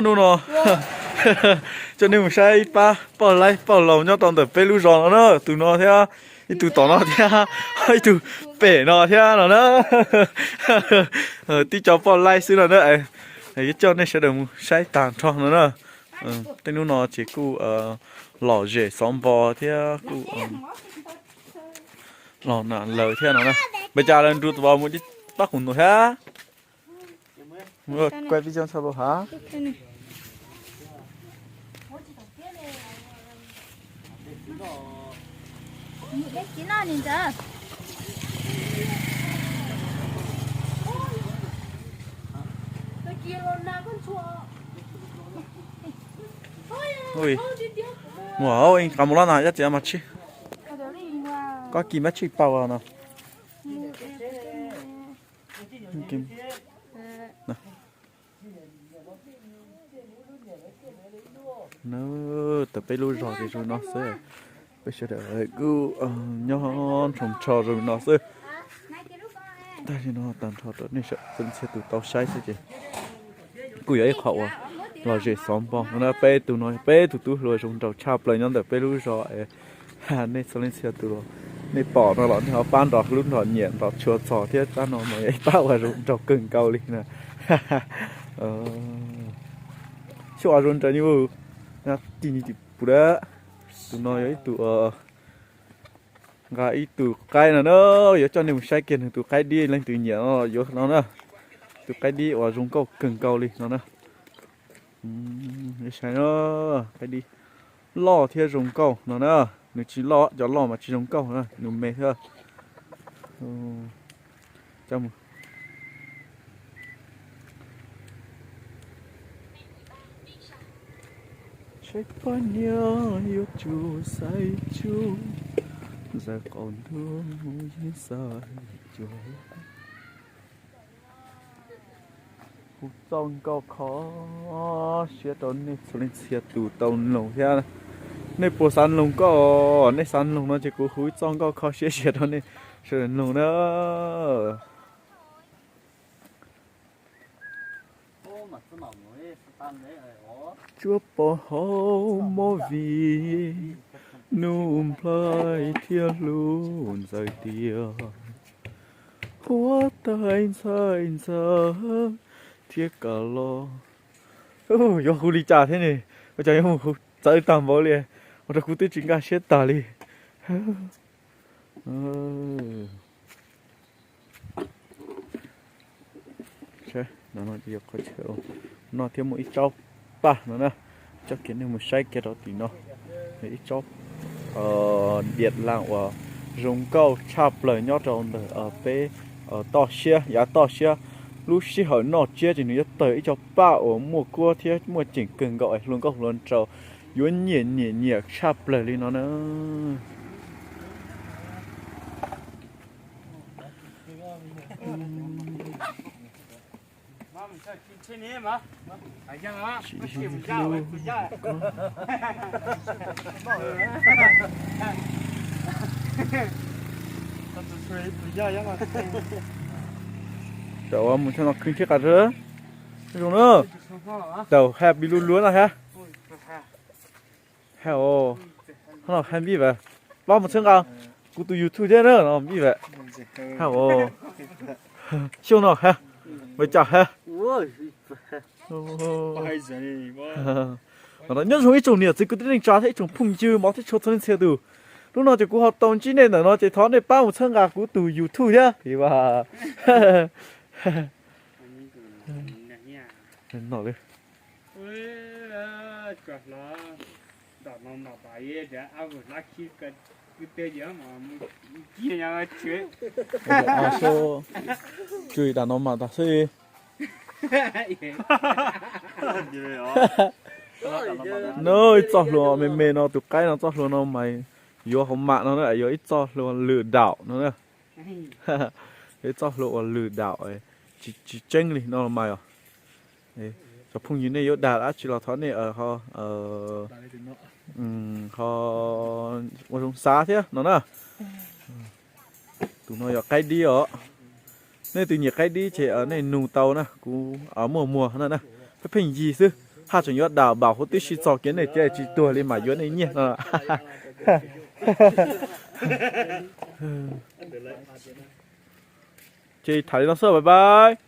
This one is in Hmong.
Hnub no coj nej mus saib ib pab poj laib poj laus nyob rau ntawm peb lub zos no na, tus no thiab, ib tug tom no thiab, ib tug pem no thiab no na. Tib co poj laib xwb no na. Yuav coj nej sawv daws mus saib tag nrho no na. Tej hnub no ces kuj lom zem xov npo thiab kuj los na lawm thiab no na. Npaj cas lawv nrug tus vauv mus pab qus ntuas thiab. Kuaj pib coob tshaj lus hav. Mus, qas mus loj na, yab txiav mas tshij. Koj kis mab tshij pau no. Tam peb lub zos ces zoo no xwb. Peb sawv daws kuj nyob nrhoo nrho zoo no xwb. Tag li no tag nrho rau nej sawv daws txhua tus tau saib xwb ces kuj yog ib qho uas lom zem xov npo no na. Peb tus no peb tus tub hluas zoo nraug tshaj plaws nyob ntawm peb lub zos. Nej txhua leej txhia tus los nej pom no los nej ho pab nrog hlub nrog nyiam nrog tshua txog thiab. Tab no mas yog ib pab uas zoo nraug kawg nkaus li na. Xyov zoo nraug nyob tim ni tim pus dab. Tus no yog ib tug nqa ib tug qaib no na, yuav coj nej mus saib kiag nws tus qaib dib leej twg nyiam no yuav no na. Tus qaib dib uas zoo nkauj kawg nkaus li no na. Saib no, qaib dib loj thiab zoo nkauj no na. Nws tsis loj, cov loj mas tsis zoo nkauj na, nws me thiab. Saib poj niam yuav tsum xaiv tsuj, ntxawm qaum ntuj yeej xaiv tsuj. Hu txoj nkauj kho siab rau nej txhua leej txhia tus tau mloog thiab. Nej puas xav mloog nkauj? Nej xav mloog no ces kuv hu ib txoj nkauj kho siab siab rau nej sawv daws mloog na. Tsuab pov hauv movie, nug nplhaib thiab hlub ntxawm tiag. Huab tais ntxhais ntxawm thiab ka los. Yuav hu li cas thiab ne? Ua cas yuav mus hu txawv tag npaum li, ua rau kuv twb tsis nkag siab tag li. No no ces yog qhov chaw no thiab muaj ib tsob paj no na, coj kiag nej mus saib kiag rau tim no. Ib tsob diam laj uas zoo nkauj tshaj plaws nyob rau ntawm peb toj siab, yav toj siab. Lub sij hawm noj tsiab ces nws yuav tawg ib co paj uas muaj kuab thiab muaj ceem kawg nkaus es hluas nkauj hluas nraug yuav nyiam nyiam nyiam tshaj plaws li no na. Tau mus tshaj no khwv thiab qas zoo na. Tau hab bi lub luab no hab. Hab os, no hab npij vas. Pab mus txhawb nqa kuv tus YouTube thiab na, no npij vas. Hab os, xyoo no hab, ua cas hab. Nyob zoo ib tsoom niam txiv kwv tij neej tsa thiab ib tsoom phooj ywg mov thiab tshua txhua leej txhia tus. Hnub no ces kuv ho tau ntsib nej ntawm no ces thov nej pab mus txhawb nqa kuv tus YouTube thiab. Tsw dam no mas tas xwb. No ib txoj hlua me me no, tus qaib no txoj hlua no mas yuav hauv mam no na, yuav ib txoj hlua lwm daum no na. Ib txoj hlua uas lwm daum, tsis tseeb li no mas os. Cov phooj ywg nej yuav dag dab tsi los thov nej ho ua zoo xav thiab no na. Tus no yog qaib dib os. Nej tus nyiam qaib dib ces nej nug tau na, kuv muaj muag no na. Pheej pheej yig xwb. Haj tseem yuav dam npaum huv tib si txog kiag nej ces tsis tuag li mas yuav nej nyiaj no. Ces tham li no xwb, bye bye.